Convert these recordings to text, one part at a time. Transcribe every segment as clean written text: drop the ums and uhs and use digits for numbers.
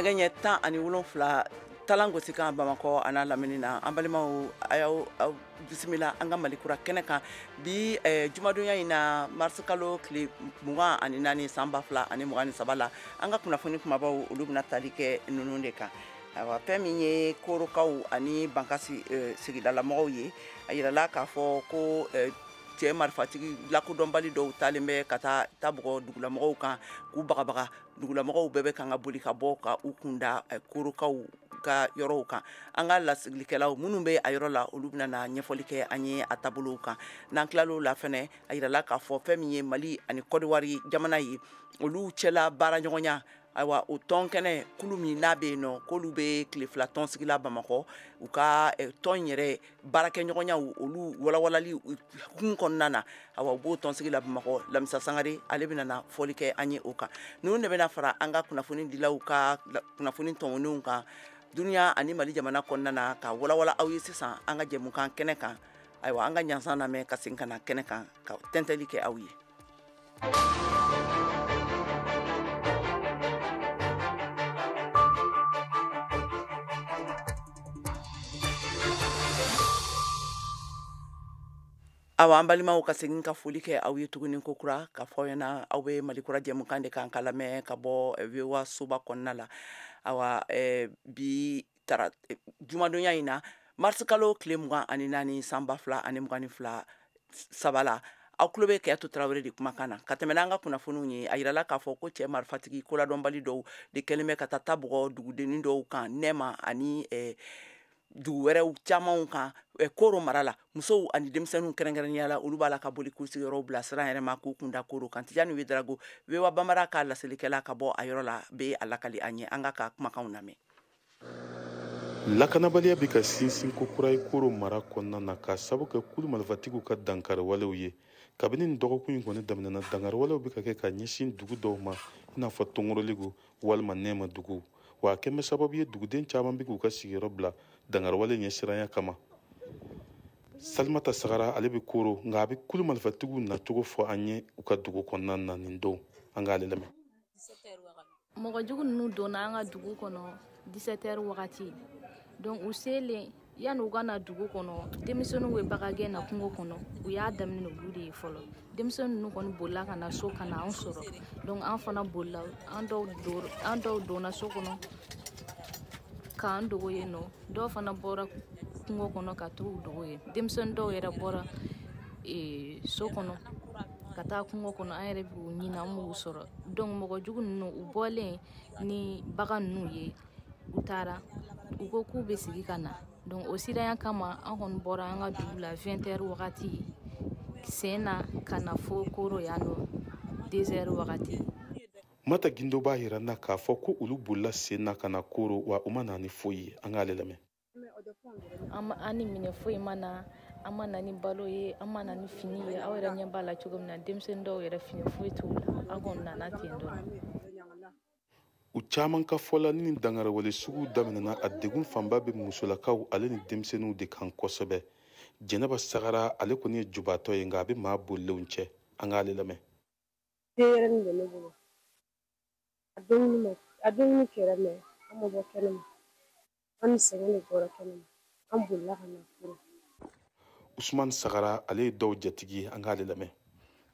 Nɛgɛ ɲɛ 17 talan gosikan Bamakɔ a n'a lamini na, an balimaw, a y'aw bisimila an ka Malikura kɛnɛ kan bi jumadonya in na, mars kalo tile 24 san 2023 la. An ka kunnafoni kumabaw, olu bɛna tali kɛ ninnu de kan. Ayiwa, fɛn min ye Korokaw ani Bankasi sigidalamɔgɔw ye, a yirala k'a fɔ ko cɛ marifatigi lakodɔnbali dɔw taalen bɛ ka taa tabugɔ dugulamɔgɔw kan k'u bagabaga. Dugulamɔgɔw bɛɛ bɛ kan ka boli ka bɔ ka u kunda Korokaw ka yɔrɔw kan. An ka lasigilikɛlaw minnu bɛ a yɔrɔ la, olu bɛna na ɲɛfɔli kɛ an ye a taabolow kan. N'an tilal'o la fɛnɛ, a yirala k'a fɔ fɛn min ye Mali ani Kɔdiwari jamana ye, olu cɛla baaraɲɔgɔnya, ayiwa, o tɔn kɛnɛ kulu min n'a bɛ yen nɔ, k'olu bɛ tile 2 tɔnsigi la Bamakɔ, u ka tɔn yɛrɛ baarakɛɲɔgɔnyaw olu walawalali hukumu kɔnɔna na. Ayiwa, u b'o tɔnsigi la Bamakɔ. Lamisa Sangare, ale bɛna na fɔli kɛ an ye o kan. Ninnu de bɛna fara an ka kunnafoni dilaw ka kunnafoni tɔmɔnenw kan dunuya ani Mali jamana kɔnɔna na, ka walawala aw ye sisan an ka jɛmukan kɛnɛ kan. Ayiwa, an ka ɲansan lamɛn ka segin ka na kɛnɛ kan ka tɛntɛli kɛ aw ye. Awa, an balimaw, ka segin ka foli kɛ aw ye tuguni ko kura, ka fɔ aw ɲɛna aw bɛ Malikura jɛmukan de kan ka lamɛn ka bɔ VOA soba kɔnɔna la. Awa, bi tara jumadonya in na, mars kalo tile 24 san 2023 la, aw tulo bɛ Kɛyatu Tarawele de kumakan na. Ka tɛmɛ n'an ka kunnafoniw ye, a yirala k'a fɔ ko cɛ marifatigi koladɔnbali dɔw de kɛlen bɛ ka taa tabugɔ dugudennin dɔw kan Nɛma ani dugu wɛrɛw camanw kan Koro mara la. Musow ani denmisɛnninw kɛrɛnkɛrɛnnenya la, olu b'a la ka boli k'u sigiyɔrɔw bila sira yɛrɛ ma k'u kunda Koro kan. Tijani Wedarago, VOA Bambara ka laselikɛla ka bɔ a yɔrɔ la, bɛ a lakali an ye. An ka kumakanw lamɛn. Lakanabaliya bɛ ka sinsin ko kura ye Koro mara kɔnɔna na, k'a sabu kɛ kulu marifatigiw ka dankariwalew ye. Kabini nin dɔgɔkun in kɔni daminɛna, dankariwalew bɛ ka kɛ ka ɲɛsin dugu dɔw ma, i n'a fɔ Tongoroligu walima Nɛma dugu. Wa a kɛn bɛ sababu ye, duguden caman bɛ k'u ka sigiyɔrɔ bila dankariwale ɲɛsiranya kama. Salimata Sagara, ale bɛ Koro, nka a bɛ kulu marifatigiw nacogo fɔ an ye u ka dugu kɔnɔna na nin don. An k'ale lamɛn. Mɔgɔ jugu ninnu donna an ka dugu kɔnɔ 17 heures wagati. Donc u selen, yanni u ka na dugu kɔnɔ, denmisɛnninw bɛ bagan gɛn na kungo kɔnɔ. U y'a daminɛ olu de ye fɔlɔ. Denmisɛnnin ninnu kɔni bolila ka na so ka na an sɔrɔ. Donc an fana bolila, an dɔw donna so kɔnɔ k'an dogo yen nɔ. Dɔw fana bɔra kungo kɔnɔ ka t'u dogo yen. Denmisɛnnin dɔw yɛrɛ bɔra so kɔnɔ ka taa kungo kɔnɔ. An yɛrɛ b'u ɲini, an m'u sɔrɔ. Donc mɔgɔ jugu ninnu, u bɔlen ni bagan ninnu ye, u taara, u ko k'u bɛ sigi ka na. Donc o siranya kama, an kɔni bɔra an ka dugu la 20 heures wagati sen na ka na fo Koro yan nɔ 2 heures wagati. Mata Gindo b'a yira n na k'a fɔ ko olu bolila sen na ka na Koro, wa u ma na ni foyi ye. An k'ale lamɛn. An ni minɛ foyi ma na, an ma na ni balo ye, an ma na ni fini ye. Aw yɛrɛ ɲɛ b'a la cogo min na, denmisɛnnin dɔw yɛrɛ fini foyi t'u la. An kɔni nana ten dɔrɔn. U caman ka fɔ la, ni dankariwale sugu daminɛna, a degun fanba bɛ musolakaw ale ni denmisɛnninw de kan kosɛbɛ. Jɛnɛba Sagara, ale kɔni ye jubatɔ ye, nka a bɛ maa bolilenw cɛ. An k'ale lamɛn. Denyɛrɛnin bɛ ne bolo. A dumuni ma, a dumuni kɛra mɛ an ma bɔ kɛnɛma. An ni sɛgɛn de bɔra kɛnɛma. An bolila ka na Koro. Usman Sagara, ale ye dɔw jatigi ye. An k'ale lamɛn.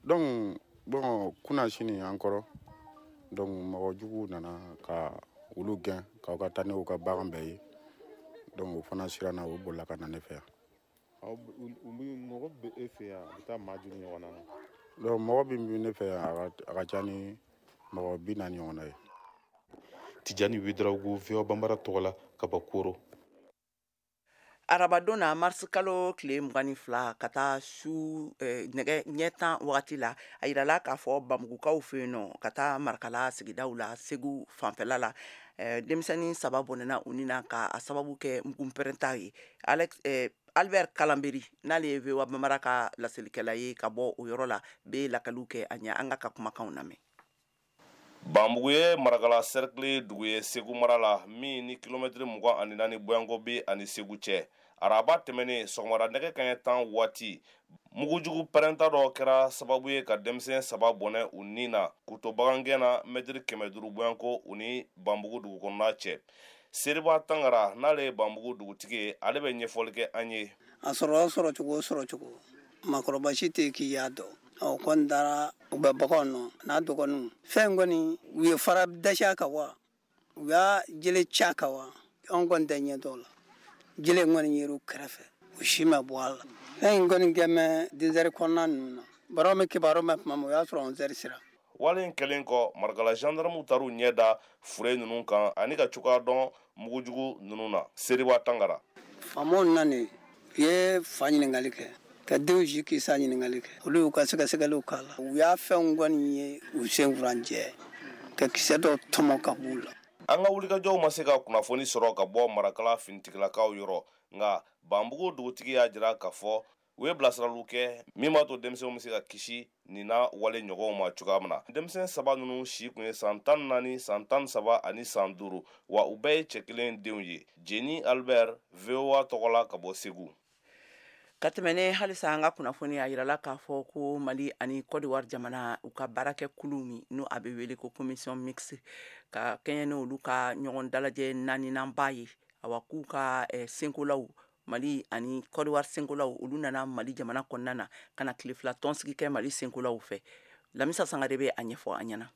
Donc bon, kunna sini an kɔrɔ. Donc mɔgɔ juguw nana ka olu gɛn k'aw ka taa n'u ka bagan bɛɛ ye. Donc o fana siranna, o bolila ka na ne fɛ yan. Mɔgɔ bɛ e fɛ yan, a bɛ taa maa joli ɲɔgɔn na? Donc mɔgɔ min bɛ ne fɛ yan, a ka ca ni mɔgɔ 40 ɲɔgɔnna ye. Tijani Wedarago, VOA Bambara tɔgɔ la ka bɔ Koro. Arabadon na, mars kalo tile 22 ka taa su nɛgɛ ɲɛ 10 wagati la, a yirala k'a fɔ Bamugukaw fɛ yen nɔ ka taa Marakala sigidaw la, Segu fanfɛla la, denmisɛnnin 3 bɔnɛna u ni na ka a sababu kɛ mugunpɛrɛnta ye. Alex Albert Kalanberi, n'ale ye VOA Bambara ka laselikɛla ye ka bɔ o yɔrɔ la, bɛ lakaliw kɛ a ɲɛ. An ka kumakanw lamɛn. Banbugu ye Marakala cercle dugu ye Segu mara la, min ni kilomɛtiri 24 bɔyanko bɛ ani Segu cɛ. Araba tɛmɛnen sɔgɔmada nɛgɛ kanɲɛ 10 waati, mugujugu pɛrɛnta dɔ kɛra sababu ye ka denmisɛn 3 bɔnɛ u ni na k'u to bagangɛn na mɛtiri 500 bɔɲɔgɔnko u ni Banbugu dugu kɔnɔna cɛ. Seriba Tangara n'ale ye Banbugu dugutigi ye, ale bɛ ɲɛfɔli kɛ an ye. A sɔrɔ sɔrɔ cogo maakɔrɔba si tɛ k'i y'a dɔn. O kɔni taara u bɛ baganw nɔ n'a dɔgɔninw fɛn kɔni u ye fara dɛsɛ kan wa u y'a jele ca kan wa anw kɔni tɛ ɲɛ dɔn la. Jele kɔni yer'u kɛrɛfɛ u si ma bɔ a la. Fɛn in kɔni kɛmɛ dizɛri kɔnɔna ninnu na baro min kibaru mɛn tuma min o y'a sɔrɔ 11 sera. Wale in kɛlen kɔ, Marikala gendarmew taar'u ɲɛ da fure ninnu kan ani ka cogoya dɔn mugujugu ninnu na. Seriba Tangara. Faamaw nana u ye fa ɲininkali kɛ ka denw si kisa ɲininkali kɛ, olu y'u ka sɛgɛsɛgɛliw k'a la. U y'a fɛnw kɔni ye u sen furancɛ ka kisɛ dɔw tɔmɔ ka b'u la. An ka wulikajɔw ma se ka kunnafoni sɔrɔ ka bɔ Marakala finitigilakaw yɔrɔ, nka Banbugu dugutigi y'a jira k'a fɔ u ye bilasiraliw kɛ min b'a to denmisɛnw bɛ se ka kisi nin n'a wale ɲɔgɔnw ma cogoya min na. Denmisɛn 3 ninnu si tun ye san 14, san 13 ani san 5, wa u bɛɛ ye cɛ kelen denw ye. Jeni Albert, VOA tɔgɔ la ka bɔ Segu. Ka tɛmɛ ne halisa an ka kunnafoni a yirala k'a fɔ ko Mali ani Côte d'Ivoire jamana u ka baarakɛ kulu min n'o a bɛ wele ko commission mixte ka kɛɲɛ n'olu ka ɲɔgɔn dalajɛ 4nanba ye, awa k'u ka senkolaw Mali ani Côte d'Ivoire senkolaw olu nana Mali jamana kɔnɔna na ka na tile 2 tɔnsigi kɛ Mali senkolaw fɛ. Lamisa Sangare bɛ a ɲɛfɔ an ɲɛna.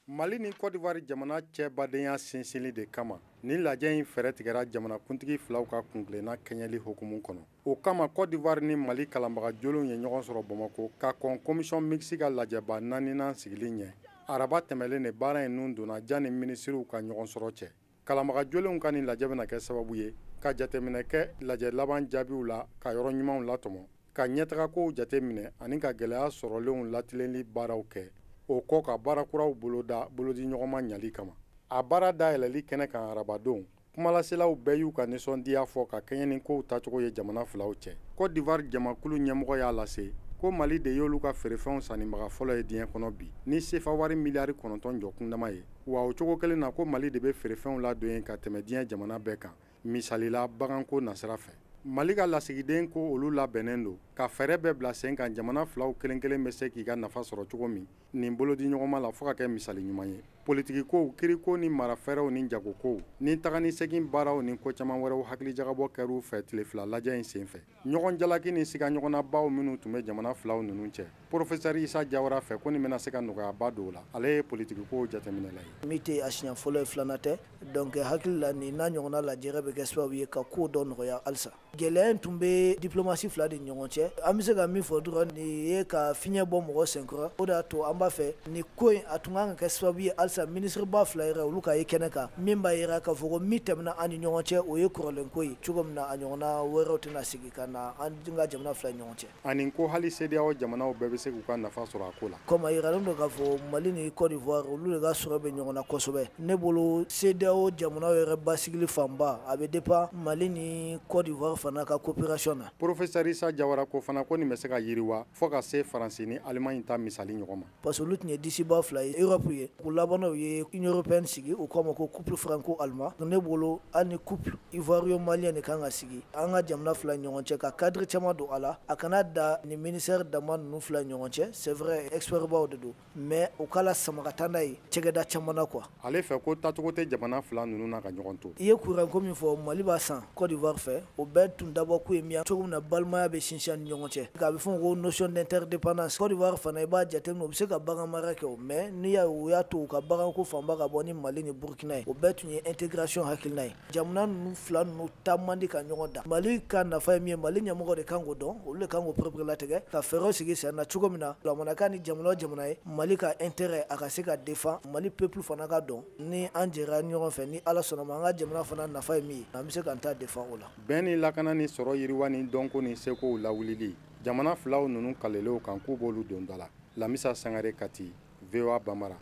Mali ni Côte d'Ivoire jamana cɛ badenya sinsinli de kama ni lajɛ in fɛɛrɛ tigɛra jamanakuntigi filaw ka kuntilenna kɛɲɛli hukumu kɔnɔ. O kama Côte d'Ivoire ni Mali kalanbaga jolenw ye ɲɔgɔn sɔrɔ Bamakɔ ka kɔn commission mixte ka lajɛba 4nan sigili ɲɛ. Araba tɛmɛlen de baara in nun donna janni minisiriw ka ɲɔgɔn sɔrɔ cɛ. Kalanbaga jolenw ka nin lajɛ bɛna kɛ sababu ye ka jateminɛ kɛ lajɛ laban jaabiw la, ka yɔrɔ ɲumanw latɔmɔ, ka ɲɛtagakow jateminɛ ani ka gɛlɛya sɔrɔlenw latilenli baaraw kɛ. O kɔ ka baara kuraw boloda bolodi ɲɔgɔnma ɲali kama. A baara dayɛlɛli kɛnɛ kan arabadon, kumalaselaw bɛɛ y'u ka nisɔndiya fɔ ka kɛɲɛ ni kow tacogo ye jamana filaw cɛ. Côte d'Ivoire jamakulu ɲɛmɔgɔ y'a lase ko Mali de y'olu ka feerefɛnw sannibaga fɔlɔ ye diɲɛ kɔnɔ bi ni sefa wari miliyari 9 jɔ kundama ye. Wa o cogo kelen na ko Mali de bɛ feerefɛnw ladon yen ka tɛmɛ diɲɛ jamana bɛɛ kan, misalila baganko nasira fɛ. Mali ka lasigiden ko olu labɛnnen don ka fɛɛrɛ bɛɛ bila sen kan jamana filaw kelen kelen bɛ se k'i ka nafa sɔrɔ cogo min nin bolodi ɲɔgɔnma la fo ka kɛ misali ɲuman ye. Politikikow, kiriko ni marafɛɛrɛw ni jagokow ni taga ni segin baaraw ni ko caman wɛrɛw hakilijagabɔ kɛr'u fɛ tile 2 lajɛ in senfɛ. Ɲɔgɔn jalaki ni siga ɲɔgɔnnabaw minnu tun bɛ jamana filaw ninnu cɛ, Professeur Isa Jawara fɛ ko nin bɛna se ka nɔgɔyaba don o la. Ale ye politikikow jateminɛla ye. Min tɛ a siɲɛ fɔlɔ ye, filanan tɛ. Donc hakili la nin n'a ɲɔgɔnna lajɛrɛ bɛ kɛ sababu ye ka ko dɔ nɔgɔya halisa. Gɛlɛya in tun bɛ diplomatie fila de ɲɔgɔn cɛ. An bɛ se ka min fɔ dɔrɔn nin ye ka fiɲɛ bɔ mɔgɔ senkɔrɔ. O de y'a to an b'a fɛ nin ko in a tun kan ka kɛ sababu ye halisa minisiriba fila yɛrɛ olu ka ye kɛnɛ kan min b'a jira k'a fɔ ko min tɛmɛna an ni ɲɔgɔn cɛ o ye kɔrɔlen ko ye cogo min na a ɲɔgɔnna wɛrɛw tɛna sigi ka na an ka jamana fila ɲɔgɔn cɛ. Ani ko hali CEDEAO jamanaw bɛɛ bɛ se k'u ka nafa sɔrɔ a ko la. Comme a yiralen don k'a fɔ Mali ni Côte d'Ivoire olu de ka sɔrɔ bɛ ɲɔgɔn na kosɛbɛ. Ne bolo CEDEAO jamanaw yɛrɛ basigili fanba a bɛ dépend Mali ni Côte d'Ivoire fana ka coopération na. Professeur Isa Jawara ko fana ko nin bɛ se ka yiriwa fo ka se Faransi ni Allemagne ta misali ɲɔgɔn ma. Parce que olu tun ye disiba fila ye Europe ye. U labanna u ye Union européenne sigi u k'a ma ko couple franco-allemand. Ne bolo hali ni couple ivoirien-malien de kan ka sigi an ka jamana fila ɲɔgɔn cɛ ka cadre caman don a la, a kana da ni ministère dama ninnu fila ɲɔgɔn cɛ. C'est vrai expert baw de don mais u k'a la sama ka taa n'a ye cɛkɛda caman na quoi. Ale fɛ ko taacogo tɛ jamana fila ninnu na ka ɲɔgɔn to. I ye courant ko min fɔ Mali b'a san Côte d'Ivoire fɛ, o bɛɛ tun dabɔ kun ye min ye cogo min na balimaya bɛ sinsin ni ɲɔgɔn cɛ. A bɛ fɔ ko notion d'interdépendance. Côte d'Ivoire fana i b'a jateminɛ u bɛ se ka bagan mara kɛ o mais n'i y'a ye u y'a to u ka baganko fanba ka bɔ ni Mali ni Burkina ye, o bɛɛ tun ye intégration hakilina ye. Jamana ninnu fila ninnu taa man di ka ɲɔgɔn da. Mali ka nafa ye min ye, Mali ɲɛmɔgɔ de kan k'o dɔn, olu de kan k'o pereperelatigɛ ka fɛɛrɛw sigi sen na cogo min na lamanakan ni jamana o jamana ye Mali ka intérêt a ka se ka défend, Mali peuple fana ka dɔn ni an jɛra ɲɔgɔn fɛ ni Ala sɔnna ma an ka jamana fana nafa ye min ye an bɛ se k'an ta défend o la. Bɛn ni lakana ni sɔrɔ yiriwa ni dɔnko ni sekow lawulili jamana filaw ninnu kalelenw kan k'u b'olu don da la. Lamisa Sangare, Kati, VOA Bambara.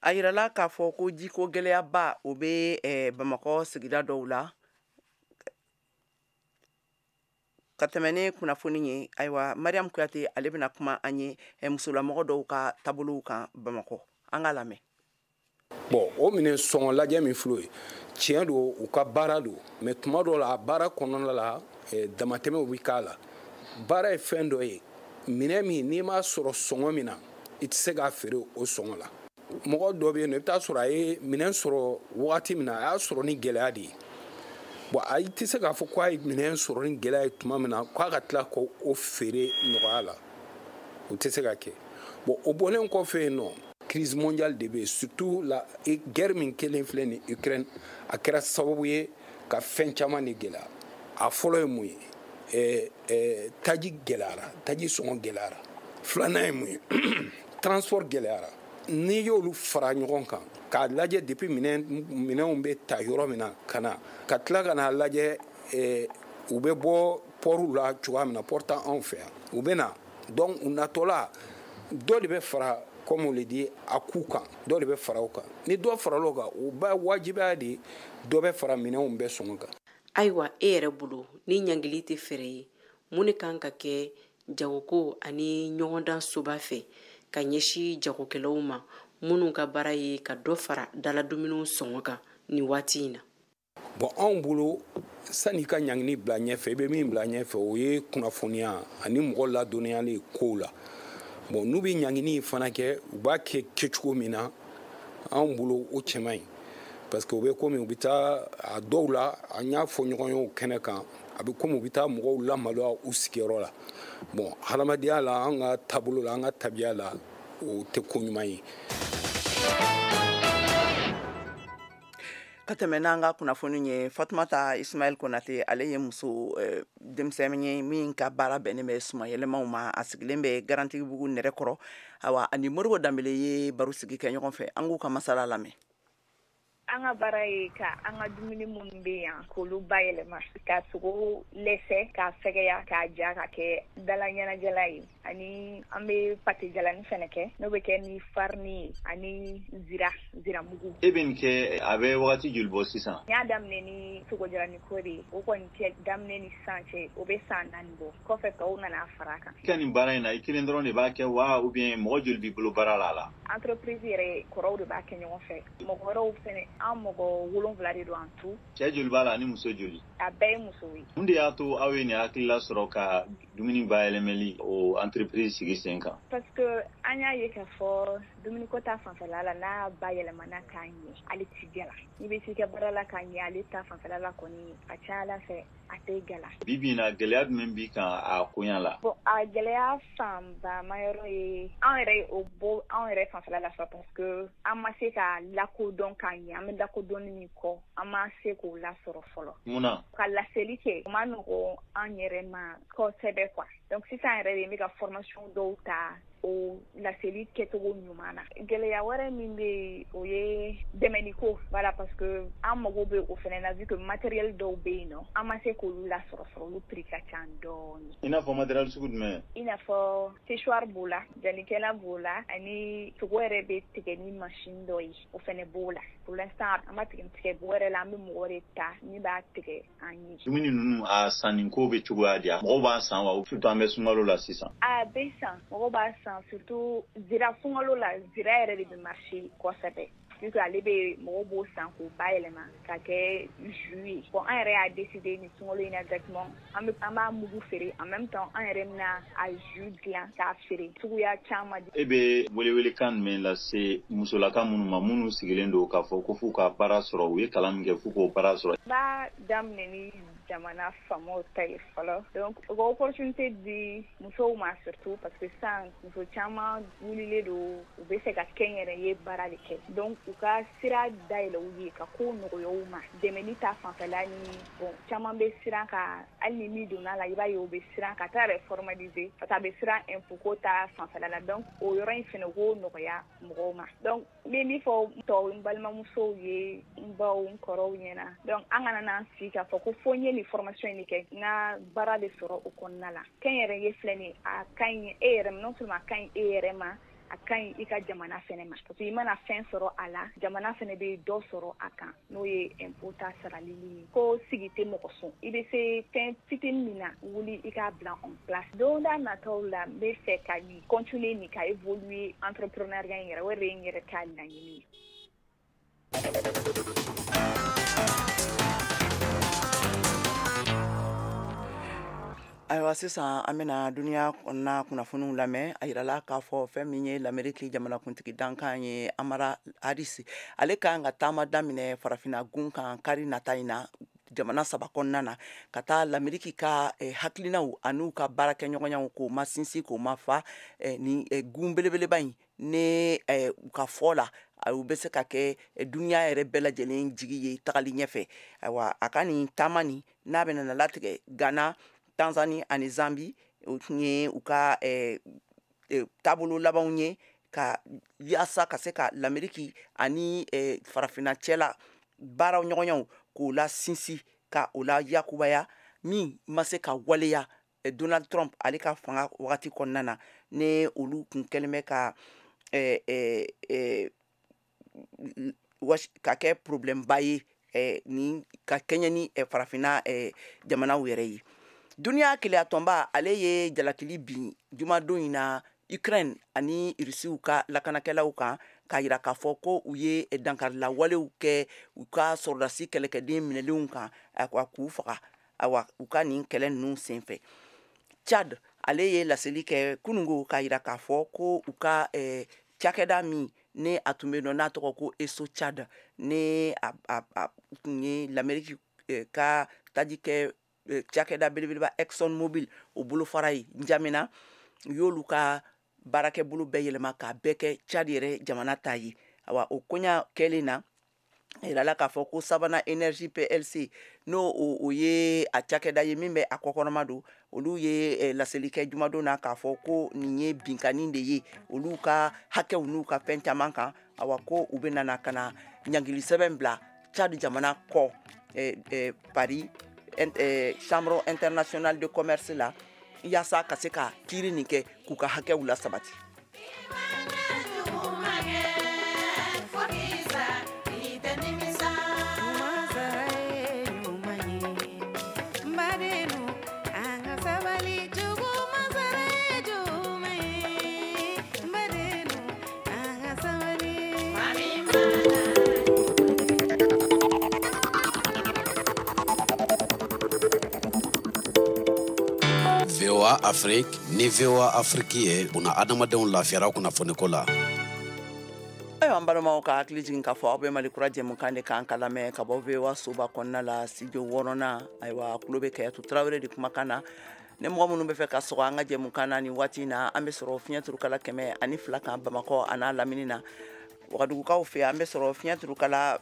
A yirala k'a fɔ ko jiko gɛlɛyaba o bɛ Bamakɔ sigida dɔw la. Ka tɛmɛ ni kunnafoni ye, ayiwa Mariam Kuyate ale bɛna kuma an ye musolamɔgɔ dɔw ka taabolow kan Bamakɔ. An k'a lamɛn. Bon, o minɛ sɔngɔ lajɛ min filɛ o ye, Tiɲɛ don, u ka baara don, mais tuma dɔw la, a baara kɔnɔna la, damatɛmɛw bɛ k'a la. Baara ye fɛn dɔ ye, minɛn min n'i m'a sɔrɔ sɔngɔ min na, i tɛ se k'a feere o sɔngɔ la. Mɔgɔ dɔ bɛ yen nɔ, i bɛ taa sɔrɔ a ye minɛn sɔrɔ wagati min na, a y'a sɔrɔ ni gɛlɛya de ye. Bon, a tɛ se k'a fɔ k'a ye minɛn sɔrɔ ni gɛlɛya ye tuma min na, k'a ka tila k'o feere nɔgɔya la, o tɛ se ka kɛ. Bon, o bɔlen kɔfɛ yen nɔ, crise mondiale de bɛ yen, surtout la guerre min kɛlen filɛ nin Ukraine, a kɛra sababu ye ka fɛn caman de gɛlɛya. A fɔlɔ ye mun ye? Taji gɛlɛyara, taji sɔngɔ gɛlɛyara. Filanan ye mun ye? Transport gɛlɛyara. N'i y'olu fara ɲɔgɔn kan k'a lajɛ, depuis minɛnw bɛ ta yɔrɔ min na ka na, ka tila ka n'a lajɛ u bɛ bɔ pɔriw la cogoya min na, port t'anw fɛ yan, u bɛ na. Donc u natɔla, dɔ de bɛ fara, comme on le dit, a coût kan, dɔ de bɛ fara o kan. Ni dɔ farala o kan, o b'a wajibiya de dɔ bɛ fara minɛnw bɛɛ sɔngɔ kan. Ayiwa, e yɛrɛ bolo, ni ɲangili tɛ fɛɛrɛ ye, mun de kan ka kɛ jagoko ani ɲɔgɔndan soba fɛ ka ɲɛsin jagokɛlaw ma minnu ka baara ye ka dɔ fara daladumuniw sɔngɔ kan nin waati in na? Bon, anw bolo, san'i ka ɲangini bila ɲɛfɛ, i bɛ min bila ɲɛfɛ, o ye kunnafoniya ani mɔgɔ ladɔnniyali kow la. Bon, n'u bɛ ɲangini fana kɛ, u b'a kɛ kɛcogo min na, anw bolo o cɛ man ɲi, parce que u bɛ komi u bɛ taa a dɔw la, an y'a fɔ ɲɔgɔn ye o kɛnɛ kan, a bɛ komi u bɛ taa mɔgɔw lamaloya u sigiyɔrɔ la. Bon, hadamadenya la, an ka taabolo la, an ka tabiya la, o tɛ ko ɲuman ye. Ka tɛmɛ n'an ka kunnafoni ye, Fatumata Ismail Konate, ale ye muso denmisɛnnin ye min ka baara bɛnnen bɛ sumayɛlɛmaw ma. A sigilen bɛ Garantigibugu nɛrɛkɔrɔ. Awa, ani Moribo Danbele ye baro sigi kɛ ɲɔgɔn fɛ. An k'u ka masala lamɛn. An ka baara ye ka an ka dumuni minnu bɛ yan, k'olu bayɛlɛma, ka sogo lɛsɛ, k'a fɛgɛya, k'a ja ka kɛ dala ɲɛnajɛla ye. Ani an bɛ pâté jalani fɛnɛ kɛ, n'o bɛ kɛ ni farini ye ani ziramugu. E bɛ nin kɛ, a bɛ wagati joli bɔ sisan? N y'a daminɛ ni sogo jalani ko de ye. O kɔni kɛ daminɛ ni sisan cɛ, o bɛ san 4 bɔ. Kɔfɛ tɔw nana fara a kan. I ka nin baara in na, i kelen dɔrɔn de b'a kɛ wa, ou bien mɔgɔ joli b'i bolo baara la a la? Entreprise yɛrɛ kɔrɔw de b'a kɛ ɲɔgɔn fɛ. Mɔgɔ wɛrɛw fɛnɛ, an mɔgɔ 7 de don en tout. Cɛ joli b'a la ani muso joli? A bɛɛ ye musow ye. Mun de y'a to aw ye nin hakilila sɔrɔ ka dumuni bayɛlɛmali o entreprise sigi sen kan? Parce que an y'a ye k'a fɔ dumuniko ta fanfɛla la, n'a bayɛlɛmana k'a ɲɛ, ale ti gɛlɛ. N'i bɛ s'i ka baara la k'a ɲɛ, ale ta fanfɛla la kɔni, a ca Ala fɛ, a tɛ gɛlɛ. Bi bi in na, gɛlɛya jumɛn b'i kan a koɲa la? Bon, a gɛlɛya fanba ma yɔrɔ ye, an yɛrɛ ye o bɔ anw yɛrɛ fanfɛla la fɔlɔ, parce que an ma se ka lakodɔn k'a ɲɛ. An bɛ lakodɔnni min kɔ, an ma se k'o lasɔrɔ fɔlɔ. Mun na? Ka laseli kɛ, o ma nɔgɔn an yɛrɛ ma kosɛbɛ quoi. Donc sisan yɛrɛ de, n bɛ ka formation dɔw ta o laseli kɛcogo ɲuman na. Gɛlɛya wɛrɛ min bɛ yen, o ye dɛmɛniko, voilà, parce que an mago bɛ o fɛnɛ na, vu que matériel dɔw bɛ yen nɔ, an ma se k'olu lasɔrɔ fɔlɔ, olu prix ka ca dɔɔni. I n'a fɔ matériel sugu jumɛn? I n'a fɔ séchoir b'o la, jalikɛla b'o la, ani sogo yɛrɛ bɛ tigɛ ni machine dɔ ye, o fɛnɛ b'o la. Pour l'instant, an ma tigɛ tigɛ bɔ yɛrɛ la, an bɛ mɔgɔ de ta min b'a tigɛ an ye. Dumuni ninnu, a sanniko bɛ cogoya di? Mɔgɔw b'a san wa, surtout an bɛ sunkalo la sisan? A bɛ san, mɔgɔw b'a san, surtout zira. Sunkalo la, zira yɛrɛ de bɛ marcher kosɛbɛ, puisque ale bɛ mɔgɔw b'o san k'o bayɛlɛma ka kɛ jus ye. Bon, an yɛrɛ y'a décider nin sunkalo in na exactement, an bɛ an b'a mugu feere, en même temps an yɛrɛ bɛna a jus dilan k'a feere suguya caman. E bɛ welewelekan jumɛn lase musolaka minnu ma, minnu sigilen don k'a fɔ ko f'u ka baara sɔrɔ, u ye kalan min kɛ, f'u k'o baara sɔrɔ? N b'a daminɛ ni jamana faamaw ta ye fɔlɔ. Donc u ka opportunité di musow ma, surtout parce que sisan muso caman wulilen don, u bɛ fɛ ka kɛnyɛrɛye baara de kɛ. Donc u ka sira dayɛlɛ u ye, ka kow nɔgɔya u ma, dɛmɛni ta fanfɛla ni. Bon, caman bɛ siran ka, hali ni min donna la, i b'a ye u bɛ siran ka taa yɛrɛ formaliser, parce que a bɛ siran impôt ko ta fanfɛla la. Donc o yɔrɔ in fɛnɛ, u k'o nɔgɔya mɔgɔw ma. Donc n bɛ min fɔ tɔw, n balimamusow ye, n baw, n kɔrɔw ɲɛna, donc an kana n'an sigi k'a fɔ ko fo n ye nin formation in de kɛ, n ka baara de sɔrɔ o kɔnɔna la. Kɛnyɛrɛye filɛ nin ye, a ka ɲi e yɛrɛ ma, non seulement a ka ɲi e yɛrɛ ma, a ka ɲi i ka jamana fɛnɛ ma, parce que i mana fɛn sɔrɔ a la, jamana fɛnɛ bɛ dɔ sɔrɔ a kan, n'o ye impôt ta sarali ye. Ko sigi tɛ mɔgɔ sɔn, i bɛ se fɛn fitinin min na, wuli i k'a bila en place. Don da nataw la, n bɛ fɛ ka nin continuer nin ka évoluer entrepreneuriat in yɛrɛ, o de ye n yɛrɛ ka laɲini ye. Ayiwa, sisan an bɛna duniya kɔnɔna kunnafoniw lamɛn. A yirala k'a fɔ fɛn min ye Lameriki jamanakuntigi dankan ye, Kamala Harris, ale kan ka taama daminɛ Farafinna gun kan kari nata in na, jamana saba kɔnɔna na, ka taa Lameriki ka hakilinaw an'u ka baarakɛɲɔgɔnyaw k'o ma sinsin, k'o ma fa ni gun belebeleba in ne. U ka fɔ la, u bɛ se ka kɛ duniya yɛrɛ bɛɛ lajɛlen jigi ye tagali ɲɛfɛ. Ayiwa, a ka nin taama nin n'a bɛna na latigɛ Ghana, Tanzanie ani Zambi, o tun ye u ka taabolo labanw ye ka yaasa ka se ka Lameriki ani Farafinna cɛla baaraw ɲɔgɔnyaw k'o la sinsin, ka o la yakubaya, min ma se ka waleya Donald Trump ale ka fanga wagati kɔnɔna na, ne olu tun kɛlen bɛ ka kɛ problème ba ye ni ka kɛɲɛ ni Farafinna jamanaw yɛrɛ ye. Duniya kelenyatɔnba, ale ye jalakili bin jumadon in na Ukraine ani Irisiw ka lakanakɛlaw kan, k'a yira k'a fɔ ko u ye dankarilawalew kɛ u ka sɔrɔdasi kɛlɛkɛden minɛlenw kan, k'u faga, awa, u ka nin kɛlɛ ninnu senfɛ. Chad, ale ye laseli kɛ kunungo k'a yira k'a fɔ ko u ka cakɛda min ne a tun bɛ nɔ n'a tɔgɔ ko Eso Chad, ne a tun ye Lameriki ka taji kɛ cakɛda belebeleba Exxon Mobil o bolofara ye Njamena, u y'olu ka baarakɛbolo bɛɛ yɛlɛma k'a bɛɛ kɛ Chad yɛrɛ jamana ta ye. Awa, o koɲa kɛlen na, a yirala k'a fɔ ko Savannah Energy PLC, n'o o ye a cakɛda ye min bɛ a kɔkɔrɔma don, olu ye laseli kɛ jumadon na k'a fɔ ko nin ye binkanni de ye olu ka hakɛw n'u ka fɛn caman kan. Awa, ko u bɛ nana ka na ɲangili sɛbɛn bila Chad jamana kɔ Paris Chambre internationale de commerce la, yaasa ka se ka kiiri nin kɛ k'u ka hakɛw la sabati. VOA Afrique ni VOA Afrique ye buna adamadenw lafiyara kunnafoniko la. Ayiwa, an balimaw, ka hakili jigin k'a fɔ aw bɛ Mali Kura jɛmukan de kan ka lamɛn ka bɔ VOA soba kɔnɔna la, studio wɔɔrɔnan. Ayiwa, kulo bɛ Kayatu Tarawele de kumakan na. Ni mɔgɔ minnu bɛ fɛ ka sɔgɔ an ka jɛmukan na nin waati in na, an bɛ sɔrɔ fiɲɛ turukala 102 kan Bamakɔ a n'a lamini na. Wagadugukaw fɛ, an bɛ sɔrɔ fiɲɛ turukala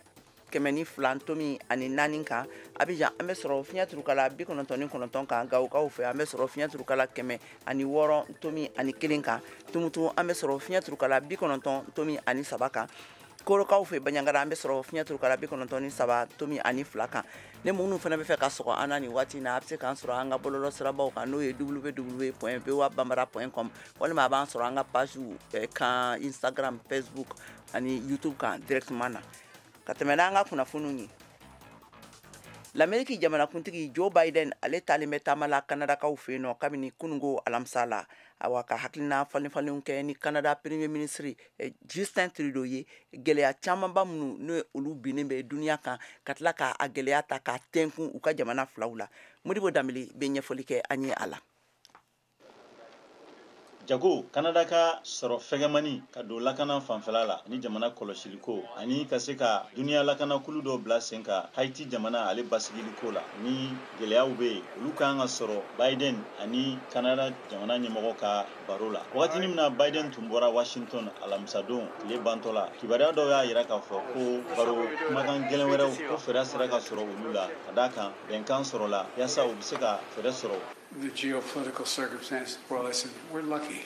102.4 kan. Abijan, an bɛ sɔrɔ fiɲɛ turukala 99 kan. Gawokaw fɛ, an bɛ sɔrɔ fiɲɛ turukala 106.1 kan. Tumutu, an bɛ sɔrɔ fiɲɛ turukala 90.3 kan. Korokaw fɛ Baɲangara, an bɛ sɔrɔ fiɲɛ turukala 93.2 kan. Ni minnu fana bɛ fɛ ka sɔgɔ an na nin waati in na, a bɛ se k'an sɔrɔ an ka bɔlɔlɔ sirabaw kan, n'o ye www.voabambara.com, walima a b'an sɔrɔ an ka page kan Instagram, Facebook ani YouTube kan directement na. Ka tɛmɛ n'an ka kunnafoniw ye, Lameriki jamanakuntigi Joe Biden, ale taalen bɛ taama la Kanadakaw fɛ yen nɔ kabini kunungo alamisa la. Awa, ka hakilina falen-falenw kɛ ni Canada Premier ministre Justin Trudeau ye, gɛlɛya camanba minnu n'o olu binnen bɛ duniya kan, ka tila k'a gɛlɛya ta k'a tɛnkun u ka jamana filaw la. Modibo Danbele bɛ ɲɛfɔli kɛ an ye a la. Jago, Kanada ka sɔrɔ fɛgɛmani ka don lakana fanfɛla la ni jamana kɔlɔsiliko, ani ka se ka duniya lakanakulu dɔ bila sen ka Haiti jamana ale basigiliko la ni gɛlɛyaw bɛ yen, olu ka kan ka sɔrɔ Biden ani Kanada jamana ɲɛmɔgɔ ka baro la. Wagatinin min na Biden tun bɔra Washington alamisadon tile bantɔ la, kibaruya dɔw y'a yira k'a fɔ ko baro kumakan gɛlɛn wɛrɛw ko fɛɛrɛ sera ka sɔrɔ olu la, ka d'a kan bɛnkan sɔrɔla yaasa u bɛ se ka fɛɛrɛ sɔrɔ. The geopolitical circumstances, well, listen, we're lucky.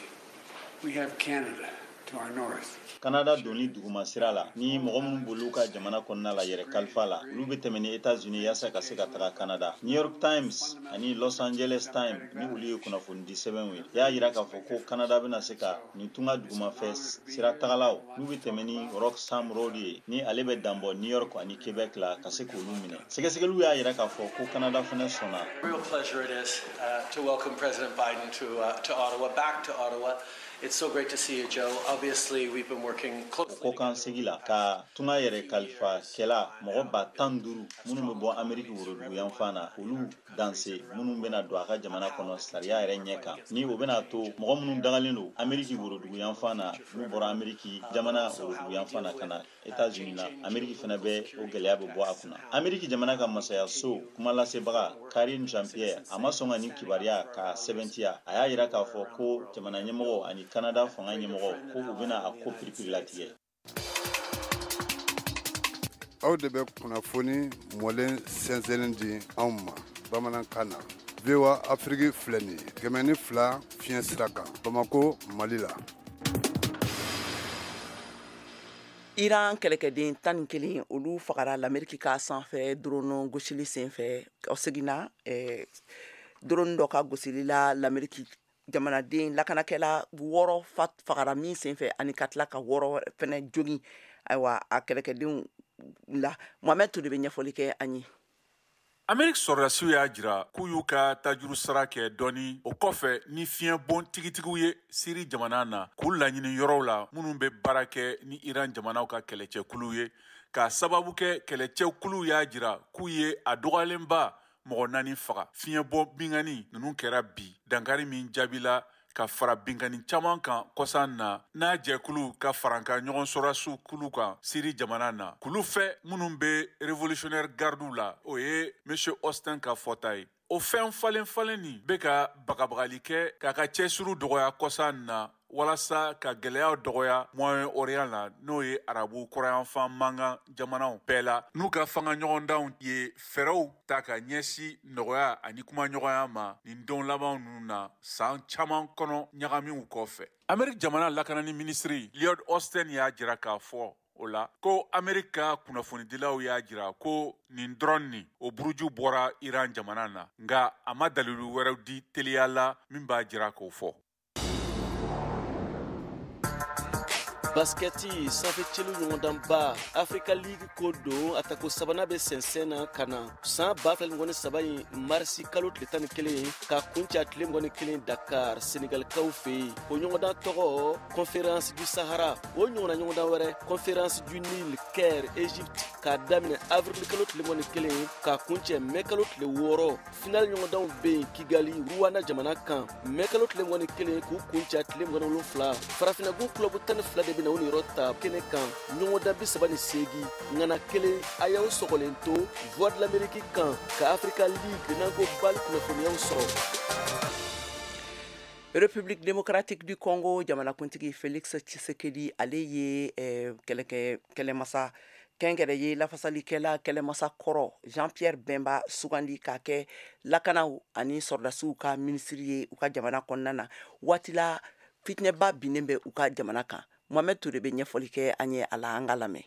We have Canada to our north. Kanada donni duguma sira la ni mɔgɔ minnu b'olu ka jamana kɔnɔna la yɛrɛ kalifa la, olu bɛ tɛmɛ ni Etats-Unis yaasa ka se ka taga Canada. New York Times ani Los Angeles Times, ni olu ye kunnafonidi sɛbɛnw ye, y'a yira k'a fɔ ko Canada bɛna se ka nin tunga dugumafɛ sira tagalaw n'u bɛ tɛmɛ ni Roxham Road ye, ni ale bɛ danbɔ New York ani Quebec la, ka se k'olu minɛ. Sɛgɛsɛgɛliw y'a yira k'a fɔ ko Canada fana sɔnna. Real pleasure it is to welcome President Biden to Ottawa, back to Ottawa. It's so great to see you, Joe. Obviously, we've been working closely. Kɔkan segi la ka tunga yɛrɛ kalifa kɛla mɔgɔ 15,000 minnu bɛ bɔ Ameriki woroduguyanfan na, olu danse minnu bɛna don a ka jamana kɔnɔ sariya yɛrɛ ɲɛ kan, ni o bɛna to mɔgɔ minnu dagalen don Ameriki woroduguyanfan na, n'u bɔra Ameriki jamana woroduguyanfan na ka na États-Unis na, Ameriki fana bɛ o gɛlɛya bɛ bɔ a kunna. Ameriki jamana ka masayaso kumalasebaga Karine Jean-Pierre, a ma sɔn ka nin kibaruya k'a sɛbɛntiya. A y'a yira k'a fɔ ko jamana ɲɛmɔgɔ ani Canada fanga ɲɛmɔgɔ ko u bɛna a ko piripirilatigɛ. Aw de bɛ kunnafoni mɔlen sɛnsɛnnen di anw ma bamanankan na. VOA Afrique filɛ nin ye 102 fiɲɛ sira kan, Bamako, Mali la. Iran kɛlɛkɛden 11, olu fagara l'Amérique ka sanfɛ drone gosili senfɛ. O seginna drone dɔ ka gosili la, l'Amérique jamanaden lakanakɛla 6 fagara min senfɛ, ani ka tila ka 6 fɛnɛ jogin. Ayiwa, a kɛlɛkɛdenw la, Mohamed Toure bɛ ɲɛfɔli kɛ an ye. Ameriki sɔrɔdasiw y'a jira k'u y'u ka tajuru sara kɛ dɔɔni o kɔfɛ ni fiɲɛbon tigitigiw ye Siri jamana na, k'u laɲini yɔrɔw la minnu bɛ baara kɛ ni Iran jamanaw ka kɛlɛcɛkuluw ye, k'a sababu kɛ kɛlɛcɛkuluw y'a jira k'u ye a dɔgɔyalenba mɔgɔ 4 faga. Fiɲɛbɔ binkanni ninnu kɛra bi, dankari min jaabila ka fara binkanni caman kan kɔsan na n'a jɛkulu ka farankan ɲɔgɔn sɔrɔdasiw kulu kan Siri jamana na. Kulu fɛ minnu bɛ révolutionnaire gardiw la, o ye Monsieur Austin ka fɔta ye. O fɛn falen falen nin bɛ ka bagabagali kɛ k'a ka cɛsiriw dɔgɔya kɔsan na walasa ka gɛlɛyaw dɔgɔya Moyen-Orient la, n'o ye arabu kɔrɔyanfan mankan jamanaw bɛɛ la, n'u ka fanga ɲɔgɔndanw ye fɛɛrɛw ta ka ɲɛsin nɔgɔya ani kumaɲɔgɔnya ma nin don laban ninnu na, san caman kɔnɔ ɲagamiw kɔfɛ. Ameriki jamana lakanani minisiri Lloyd Austin y'a jira k'a fɔ o la ko Ameriki ka kunnafonidilaw y'a jira ko nin dɔrɔn nin o buruju bɔra Iran jamana na, nka a ma dalilu wɛrɛw di teliya la min b'a jira k'o fɔ. Baskɛti sanfɛ celu ɲɔgɔndanba Africa League ko don, a tako sabanan bɛ sɛnsɛn na ka na san 2023 in marisi kalo tile 11 ka kuncɛ tile 21 Dakar, Senegalikaw fɛ yen. O ɲɔgɔndan tɔgɔ Conférence du Sahara. O ɲɔgɔnna ɲɔgɔndan wɛrɛ Conférence du Nil, Caire, Égypte, k'a daminɛ avril kalo tile 21 ka kuncɛ mai kalo tile 6. Final ɲɔgɔndanw bɛ yen Kigali, Rwanda jamana kan, mai kalo tile 21 k'u kuncɛ tile 27. Farafinnagun club 12 de bɛ na o niyɔrɔ ta kɛnɛ kan, ɲɔgɔndan 38 ŋana kelen. A y'aw sɔgɔlen to Voix de l'Amérique kan ka Africa League n'an ko BAL kunnafoniyaw sɔrɔ. République démocratique du Congo jamanakuntigi Félix Tshisekedi, ale ye kɛlɛmasa kɛnkɛrɛ ye lafasalikɛla kɛlɛmasa kɔrɔ Jean-Pierre Bemba sugandi k'a kɛ lakanaw ani sɔrɔdasiw ka minisiri ye u ka jamana kɔnɔna na, waati la fitinɛba binnen bɛ u ka jamana kan. Mohamed Toure bɛ ɲɛfɔli kɛ an ye a la, an ka lamɛn.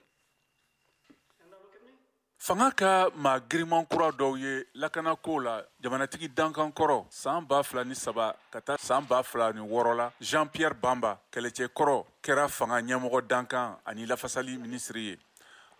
Fanga ka maa giriman kura dɔw ye lakanako la, jamanatigi dankan kɔrɔ san 2003 ka taa san 2006 la, Jean-Pierre Bamba kɛlɛcɛ kɔrɔ kɛra fanga ɲɛmɔgɔ dankan ani lafasali minisiri ye.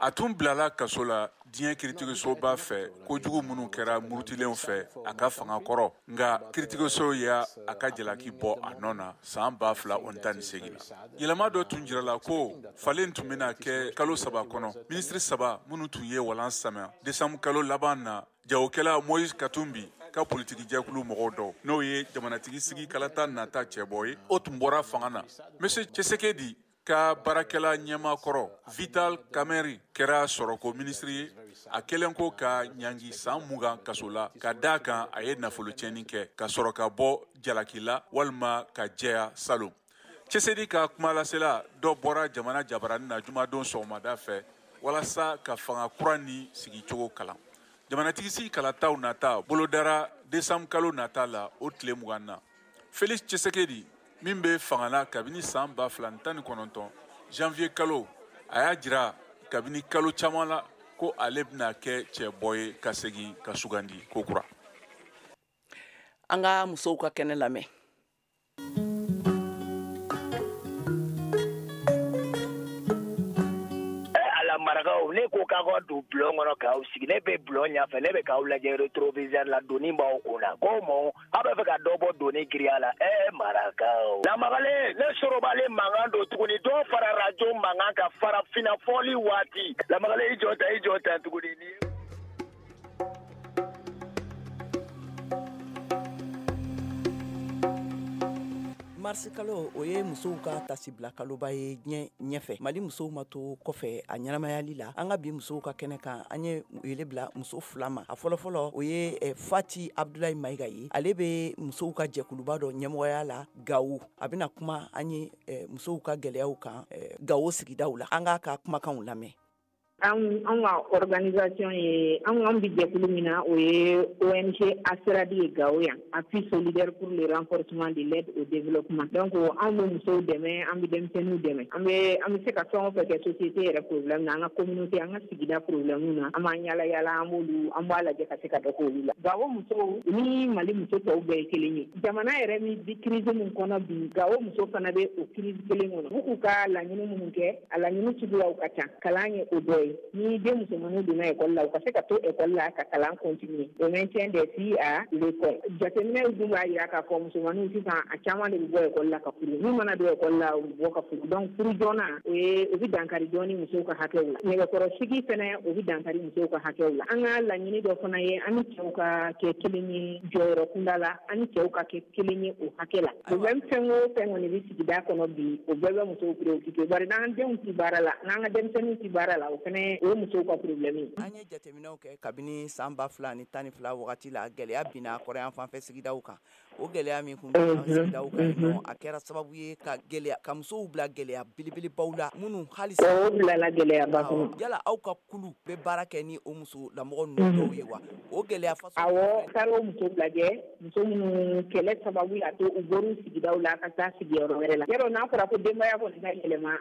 A tun bilala kaso la diɲɛ kiiritigɛsoba fɛ kojugu minnu kɛra murutilenw fɛ a ka fanga kɔrɔ, nka kiiritigɛso y'a a ka jalaki bɔ a nɔ na san 2018 la. Yɛlɛma dɔ tun jirala ko falen tun bɛna kɛ kalo 3 kɔnɔ. Minisiri 3 minnu tun ye walan samiya desanburu kalo laban na, jagokɛla Moïse Katumbi ka politiki jɛkulu mɔgɔw dɔw, n'o ye jamanatigi sigi kalata nata cɛbɔ ye, o tun bɔra fanga na. Monsieur Tshisekedi ka baarakɛla ɲɛmaa kɔrɔ Vital Kamerhe kɛra sɔrɔko minisiri ye, a kɛlen ko ka ɲangi san 20 kaso la ka d'a kan a ye nafolo tiɲɛni kɛ ka sɔrɔ ka bɔ jalaki la walima ka jɛya salon. Tshisekedi ka kumalasela dɔ bɔra jamana jabarani na jumadon sɔgɔmada fɛ walasa ka fanga kura ni sigicogo kalan. Jamanatigi sigi kalataw nata bolodara desanburu kalo nata la, o tile 20 na. Félix Tshisekedi min bɛ fanga la kabini san 2019 janvier kalo, a y'a jira kabini kalo caman la ko ale bɛna kɛ cɛbɔ ye ka segin ka sugandi kokura. An ka musow ka kɛnɛ lamɛn. Ala mara Marakaw, ne ko k'aw ka don bulon kɔnɔ k'aw sigi, ne bɛ bulon ɲɛfɛ, ne bɛ k'aw lajɛ rétroviseur la, doni b'aw kun na. Ko mun, aw bɛ fɛ ka dɔ bɔ doni giriya la. Marakaw. Lamagalen, ne sorobalen mankan don tuguni, dɔ fara radio mankan kan farafinna fɔli waati. Lamagalen, i jɔ tan, i jɔ tan tuguni. Marisi kalo, o ye musow ka tasibila kaloba ye diɲɛ ɲɛfɛ. Mali musow ma to kɔfɛ a ɲɛnamayali la. An ka bi musow ka kɛnɛ kan, an ye wele bila muso fila ma. A fɔlɔfɔlɔ, o ye Fati Abdulayi Mayiga ye. Ale bɛ musow ka jɛkuluba dɔ ɲɛmɔgɔya la Gawo. A bɛna kuma an ye musow ka gɛlɛyaw kan Gawo sigidaw la. An k'a ka kumakanw lamɛn. Anw ka organisation ye, anw bɛ jɛkulu min na, o ye ONG ASRADI ye Gawo yan, Appui solidaire pour le renforcement de l'aide au développement. Donc anw bɛ musow dɛmɛ, an bɛ denmisɛnninw dɛmɛ, an bɛ se ka fɛn o fɛn kɛ société yɛrɛ problème na, an ka communauté, an ka sigida problème na, an b'an yala yala, an b'olu, an b'a lajɛ ka se ka dɔ k'olu la. Gawo musow ni Mali muso tɔw bɛɛ ye kelen ye. Jamana yɛrɛ min bi crise min kɔnɔ bi, Gawo muso fana bɛ o crise kelen kɔnɔ. U k'u ka laɲini minnu kɛ, a laɲini suguyaw ka ca. Kalan ye o dɔ ye. Ni den musomaninw donna ekɔli la, u ka se ka to ekɔli la ka kalan continuer, le maintien des filles à l'école. Jateminɛw dun b'a jira k'a fɔ musomaninw sisan, a caman de bɛ bɔ ekɔli la ka furu. N'u mana don ekɔli la, u bɛ bɔ ka furu. Donc furu joona, o ye o bɛ dankari dɔɔni musow ka hakɛw la. Nɛgɛkɔrɔsigi fɛnɛ, o bɛ dankari musow ka hakɛw la. An ka laɲini dɔ fana ye, an ni cɛw ka kɛ kelen ye jɔyɔrɔ kunda la, an ni cɛw ka kɛ kelen ye o hakɛ la. Problème fɛn o fɛn kɔni bɛ sigida kɔnɔ bi, o bɛɛ bɛ musow préoccuper. Bari n'an denw tɛ baara la, n'an ka denmisɛnninw tɛ baara la, o fɛnɛ o ye musow ka problème ye. An ye jateminɛw kɛ kabini san 2012 wagati la, gɛlɛya binna kɔrɔyan fanfɛ sigidaw kan. O gɛlɛya min kun bɛ sigidaw kan yen, a kɛra sababu ye ka gɛlɛya, ka musow bila gɛlɛya belebelebaw la, minnu hali o bilala gɛlɛyaba kɔnɔ. Yala aw ka kulu bɛ baara kɛ ni o muso lamɔgɔ ninnu dɔw ye wa? O gɛlɛya faso. Awɔ, taara o muso lajɛ, muso minnu kɛlɛ sababu y'a to u bɔr'u sigidaw la ka taa sigiyɔrɔ wɛrɛ la. Yɔrɔ n'a fɔra ko denbaya kɔni ka yɛlɛma,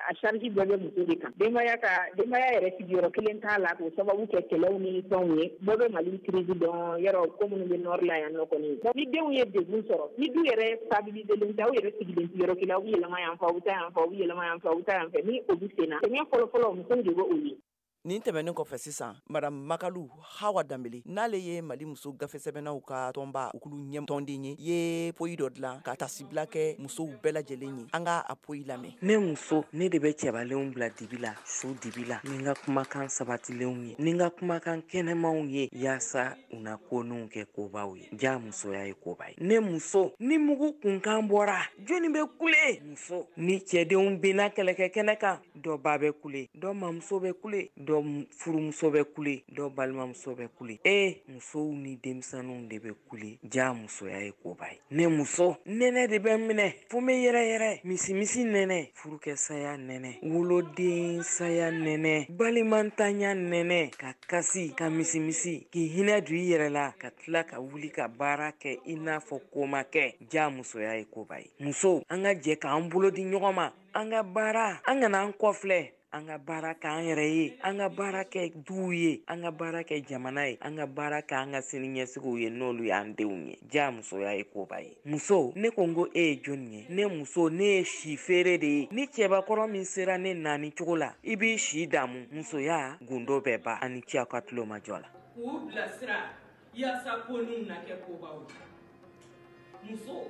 a charge bɛɛ bɛ muso de kan. Denbaya yɛrɛ sigiyɔrɔ kelen t'a la, k'o sababu kɛ kɛlɛw ni fɛnw ye. Bɛɛ bɛ Mali crise dɔn, yɔrɔ ko minnu bɛ nord la yan nɔ kɔni. Ni denw ye degun sɔrɔ, ni du yɛrɛ stabiliselen tɛ, aw yɛrɛ sigilen tɛ yɔrɔ kelen, aw bɛ yɛlɛma yan fɛ, aw bɛ taa yan fɛ, aw bɛ yɛlɛma yan fɛ, aw bɛ taa yan fɛ, ni o bɛ sen na, sɛgɛn fɔlɔ-fɔlɔ musow de bɛ o ye. Nin tɛmɛnen kɔfɛ sisan, Madame Makalu Hawa Danbele, n'ale ye Mali muso gafe sɛbɛnnaw ka tɔnba okulu ɲɛ tɔnden ye poyi dɔ dilan ka tasibila kɛ musow bɛɛ lajɛlen ye. An ka a poyi lamɛn. Ne muso, ne de bɛ cɛbalenw bila dibi la, su dibi la, ni n ka kumakan sabatilenw ye, ni n ka kumakan kɛnɛmanw ye, yaasa u na koninw kɛ kobaw ye. Ja musoya ye koba ye. Ne muso, ni mugu kunkan bɔra, jɔnni bɛ kule? Muso, ni cɛdenw binna kɛlɛkɛ kɛnɛ kan, dɔ ba bɛ kule, dɔ mamuso bɛ kule, dɔ furumuso bɛ kule, dɔ balimamuso bɛ kule. Musow ni denmisɛnninw de bɛ kule. Ja musoya ye koba ye. Ne muso, nɛnɛ de bɛ minɛ, fo n bɛ yɛrɛ yɛrɛ. Misimisi nɛnɛ, furukɛsaya nɛnɛ, woloden saya nɛnɛ, balimantanya nɛnɛ, ka kasi, ka misimisi, k'i hinɛ don i yɛrɛ la, ka tila ka wuli ka baara kɛ i n'a fɔ ko ma kɛ. Ja musoya ye koba ye. Musow, an ka jɛ k'an bolo di ɲɔgɔn ma, an ka baara, an kana an kɔfilɛ. An ka baara k'an yɛrɛ ye, an ka baara kɛ duw ye, an ka baara kɛ jamana ye, an ka baara kɛ an ka siniɲɛsigiw ye, n'olu y'an denw ye. Ja musoya ye koba ye. Muso, ne ko n ko e ye jɔnni ye? Ne muso, ne ye si feere de ye. Ni cɛbakɔrɔ min sera ne naani cogo la, i b'i si damu. Musoya gundo bɛɛ ba ani cɛw ka tulo ma jɔ la. K'u bilasira yaasa ko ninnu na kɛ kobaw ye. Muso,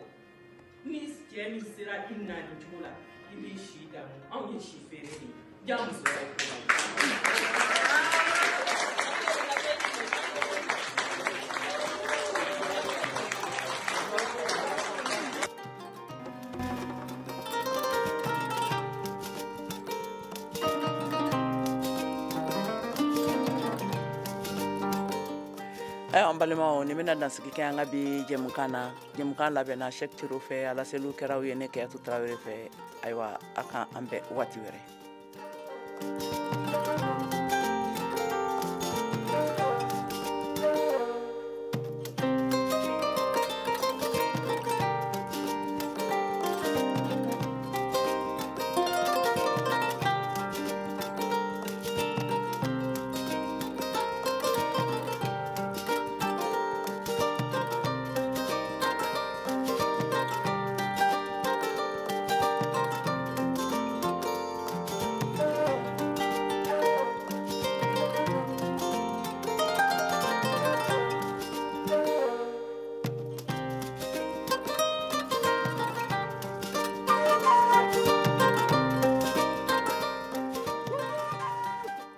ni cɛ min sera i naani cogo la, i b'i si damu. Anw ye si feere de ye. Ja musoya ye koba ye. Ayiwa, an balimaw, nin bɛna dansigi kɛ an ka bi jɛmukan na. Jɛmukan labɛnna Sɛki Cero fɛ, a laseliw kɛra aw ye ne Kɛyatu Tarawele fɛ. Ayiwa, a kan an bɛn waati wɛrɛ.